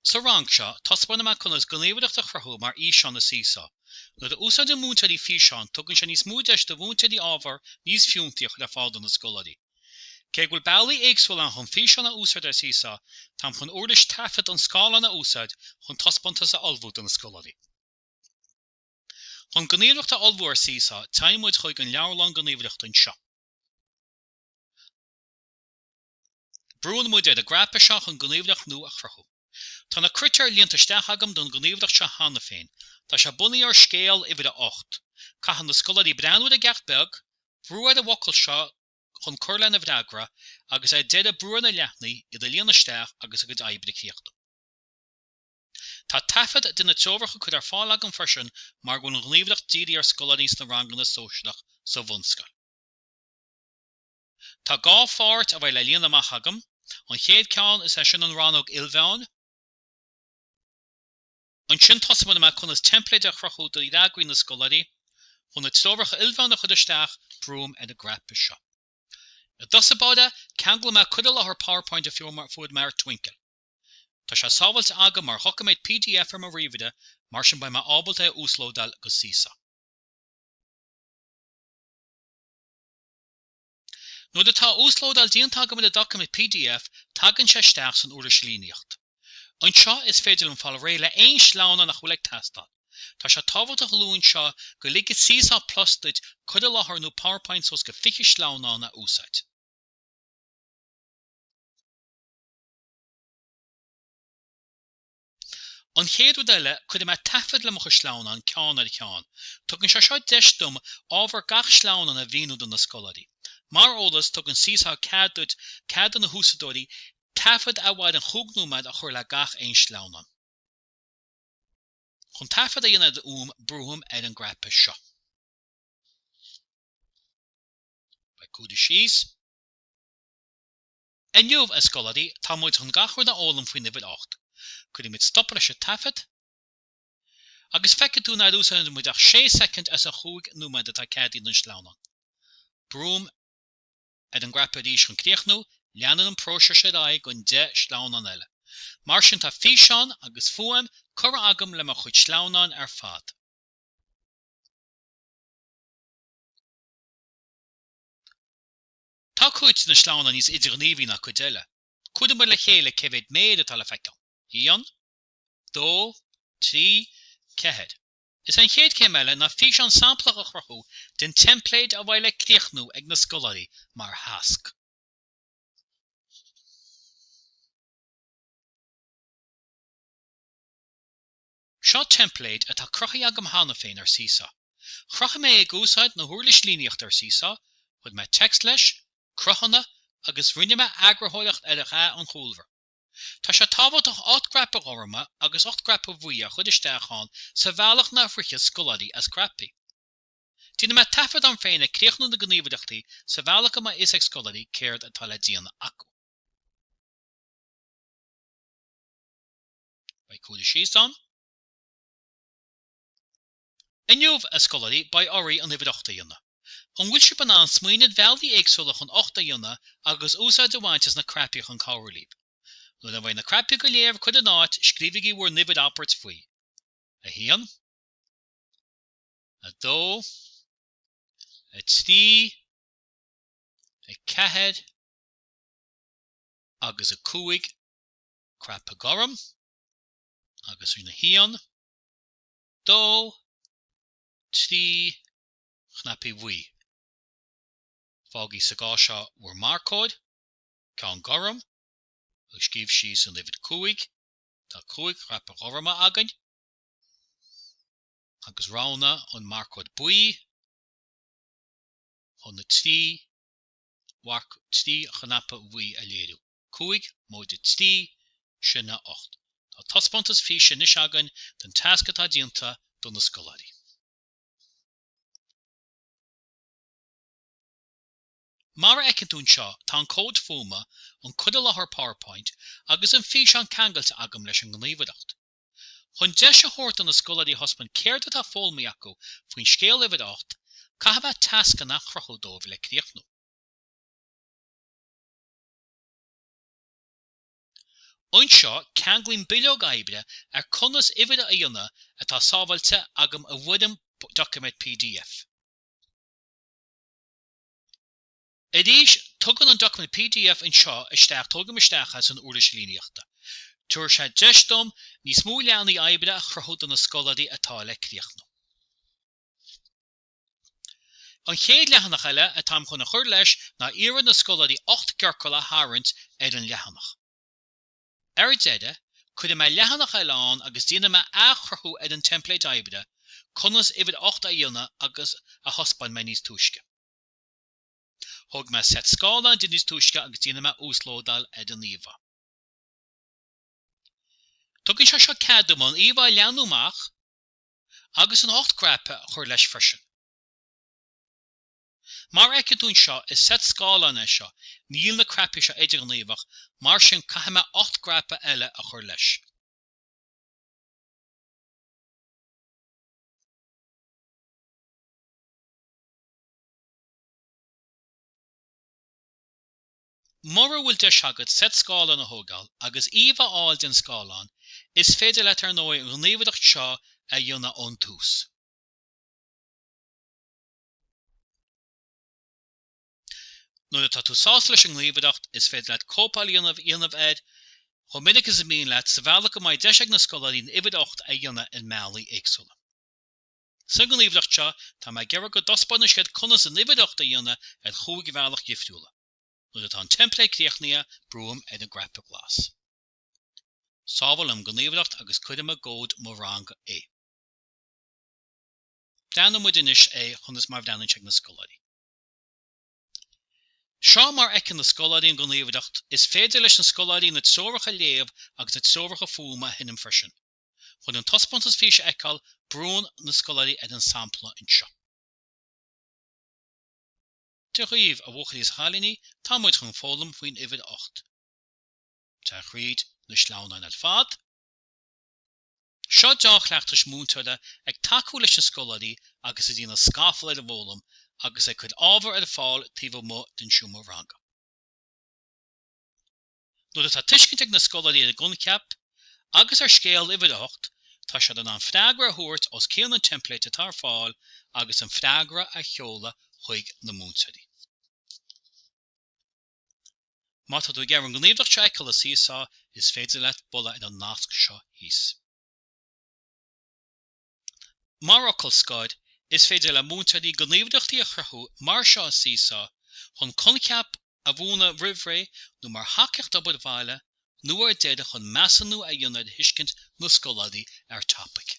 Sa rang seo, taispeánfaidh mé conas gníomhaireacht a chruthú mar fhíseán i Seesaw. Nuair a úsáideann múinteoirí físeán, tugann sé níos mó deis do mhúinteoirí ábhar níos fiúntaí a chur ar fáil do na scoláirí. Cé go bhfuil bealaí éagsúla ann chun físeán a úsáid ar Seesaw, táim chun uirlis taifead an scáileáin a úsáid chun taispeántas a ullmhú do na scoláirí. Chun gníomhaireacht a ullmhú ar Seesaw, téann muid chuig an leabharlann gníomhaireachta anseo. Brúann muid ar an gcnaipe seo chun gníomhaireacht nua a chruthú. Tá na critéir líonta isteach agam don ghníomhaireacht seo cheana féin. Tá sé bunaithe ar scéal uimhir a 8. Caithfidh na scoláirí breathnú ar an gceacht beag, brú ar an bhfocal seo chun cur lena bhfreagra, agus ar deireadh brú ar na leathanaigh, iad a líonadh isteach agus a gcuid oibre a chríochnú. Tá taifead de na treoracha curtha ar fáil agam freisin mar go bhfuil an ghníomhaireacht dírithe ar scoláirí sna ranganna sóisearach sa bhunscoil. Tá 2 pháirt a bheidh le líonadh amach agam. An chéad ceann, is é sin an rannóg ilmheáin. Ansin taispeánfaidh mé conas teimpléid a chruthú do fhreagraí na scoláirí. Chun na treoracha ilmheáin a chur isteach, brúim ar an gcnaipe seo. I dtosach báire, ceanglóidh mé cur i láthair PowerPoint a fuair mé ar Twinkl. Tá sé sábháilte agam mar dhoiciméad pdf ar mo ríomhaire, mar sin beidh mé ábalta é a uaslódáil go Seesaw. Nuair atá uaslódáil déanta agam ar an doiciméad pdf, tagann sé isteach san uirlis líníocht. Anseo is féidir liom fáil réidh le aon sleamhnán nach bhfuil ag teastáil. Tá sé tábhachtach a lua anseo go ligfidh Seesaw Plus duit cur i láthair nó PowerPoint suas go 20 sleamhnán a úsáid. An chéad rud eile, cuirfidh mé taifead le mo chuid sleamhnán, ceann ar cheann. Tugann sé seo deis dom ábhar gach sleamhnán a mhíniú do na scoláirí. Mar eolas, tugann Seesaw cead duit, cead do na húsáideoirí, taifead a mhaireann chúig nóiméad a chur le gach aon sleamhnán. Chun taifead a dhéanamh ar an fhuaim, brúim ar an gcnaipe seo. Beidh cúrsaí síos. Inniu, a scoláirí, tá muid chun gach rud a fhoghlaim faoin uimhir 8. Cuirfidh muid stop leis an taifead, agus feicfidh tú nár úsáid muid ach sé soicind as an chúig nóiméad atá ceadaithe don sleamhnán. Brúim ar an gcnaipe arís chun críochnú, leanann an próiseas ar aghaidh don 10 sleamhnán eile. Mar sin tá físeán agus fuaim curtha agam le mo chuid sleamhnáin ar fad. Tá cuid de na sleamhnáin níos idirghníomhaí ná cuid eile. Comhairfidh muid le chéile cé mhéad méar atá le feiceáil. Aon, dó, trí, ceathair. Is é an chéad chéim eile ná físeán samplach a chruthú den teimpléad a bheidh le críochnú ag na scoláirí mar thasc. Seo teimpléad atá cruthaithe agam cheana féin ar Seesaw. Chruthaigh mé é ag úsáid na huirlis líníochta ar Seesaw, chuir mé téacs leis, cruthanna agus rinne mé eagarthóireacht ar dhath an chúlra. Tá sé tábhachtach 8 gcnaipe ghorma agus 8 gcnaipe bhuí a chur isteach ann sa bhealach nach rithfidh scoláirí as cnaipí. Déanfaidh mé taifead orm féin ag críochnú na gníomhaireachtaí sa bhealach go mbeidh a fhios ag scoláirí céard atá le déanamh acu. Beidh cúrsaí síos ann. Inniu, a scoláirí, beidh oraibh an uimhir 8 a dhéanamh. An bhfuil sibh in ann smaoineamh ar bhealaí éagsúla chun 8 a dhéanamh agus úsáid a bhaint as na cnaipí chun cabhrú libh? Nuair a bheidh na cnaipí go léir curtha in áit, scríobhaigí bhur n-uimhir abairt faoi. 1 2 3 4 agus 5 Cnaipe gorm agus rinne 1, 2, 3 chnaipe bhuí. Fágaigí sa gcás seo bhur marcóir, ceann gorm, agus scríobh síos an uimhir 5. Tá 5 chnaipe ghorma againn. Agus roghnaigh an marcóir buí chun na 3 mharc 3 chnaipe bhuí a léiriú. 5 móide 3, sin é 8. Tá taispeántas físe anois againn den tasc atá déanta do na scoláirí. Mar a fheiceann tú anseo, tá an comhad fuaime, an cur i láthair PowerPoint agus an físeán ceangailte agam leis an ngníomhaireacht. Chun deis a thabhairt do na scoláirí a thaispeáint céard atá foghlamtha acu faoin scéal uimhir 8, caithfidh mé tascanna a chruthú dóibh le críochnú. Anseo, ceanglaím bileog oibre ar conas uimhir a dhéanamh atá sábháilte agam i bhfoirm doiciméad pdf. Arís, tugann an doiciméad pdf anseo isteach, tógaim isteach é san uirlis líníochta. Tabharfaidh sé deis dom níos mó leathanaigh oibre a chruthú do na scoláirí atá le críochnú. An chéad leathanach eile atáim chun a chur leis ná iarraidh ar na scoláirí 8 gciorcal a tharraingt ar an leathanach. Ar deireadh, cuirfidh mé leathanach eile ann agus déanfaidh mé athchruthú ar an teimpléad oibre conas uimhir 8 a dhéanamh agus a thaispeáin mé níos túisce. Thóg mé seit scáileáin de níos túisce agus déanfaidh mé uaslódáil ar an íomhá. Tugann sé seo cead dom an íomhá a leathnú amach agus an 8 gcnaipe a chur leis freisin. Mar a fheiceann tú anseo, is seit scáileáin é seo, níl na cnaipí seo idirghníomhach, mar sin caithfidh mé 8 gcnaipe eile a chur leis. Mura bhfuil deis agat seit scáileáin a thógáil agus íomhá a fháil den scáileán, is féidir leat ar ndóigh an ghníomhaireacht seo a dhéanamh ón tús. Nuair atá tú sásta leis an ngníomhaireacht, is féidir leat cóipeáil a dhéanamh air chomh minic is is mian leat, sa bhealach go mbeidh deis ag na scoláirí an uimhir 8 a dhéanamh i mbealaí éagsúla. Sa ghníomhaireacht seo, tá mé ag iarraidh go dtaispeánfaidh siad conas an uimhir 8 a dhéanamh ar chúig bhealach dhifriúla. Nuair atá an teimpléad críochnaithe, brúim ar an gcnaipe glas. Sábhálaim an ghníomhaireacht agus cuirim i gcomhad mo ranga é. Breathnóidh muid anois é conas mar a bhreathnaíonn sé ag na scoláirí. Seo mar a fheiceann na scoláirí an ghníomhaireacht, is féidir leis na scoláirí na treoracha a léamh agus na treoracha fuaime a sheinm freisin. Chun an taispeántas físe a fheiceáil, brúann na scoláirí ar an sampla anseo. Dia dhaoibh, a bhuachaillí is a chailíní, tá muid chun foghlaim faoin uimhir 8. Téigh thríd na sleamhnáin ar fad. Seo deá-chleachtais múinteora ag tacú leis na scoláirí agus ag déanamh scafall ar an bhfoghlaim agus ag cur ábhar ar fáil taobh amuigh den seomra ranga. Nuair atá tuiscint ag na scoláirí ar an gcoincheap agus ar scéal uimhir 8, tá siad in ann freagra a thabhairt os cionn an teimpléid atá ar fáil agus an freagra a sheoladh chuig na múinteoirí. Má tá tú ag iarraidh an ghníomhaireacht seo a fheiceáil i Seesaw, is féidir leat bualadh ar an nasc seo thíos. Mar fhocal scoir, is féidir le múinteoirí gníomhaireachtaí a chruthú mar seo i Seesaw chun coincheap a mhúineadh roimh ré nó mar thacaíocht d'obair bhaile nó ar deireadh chun measúnú a dhéanamh ar thuiscint na scoláirí ar topaic.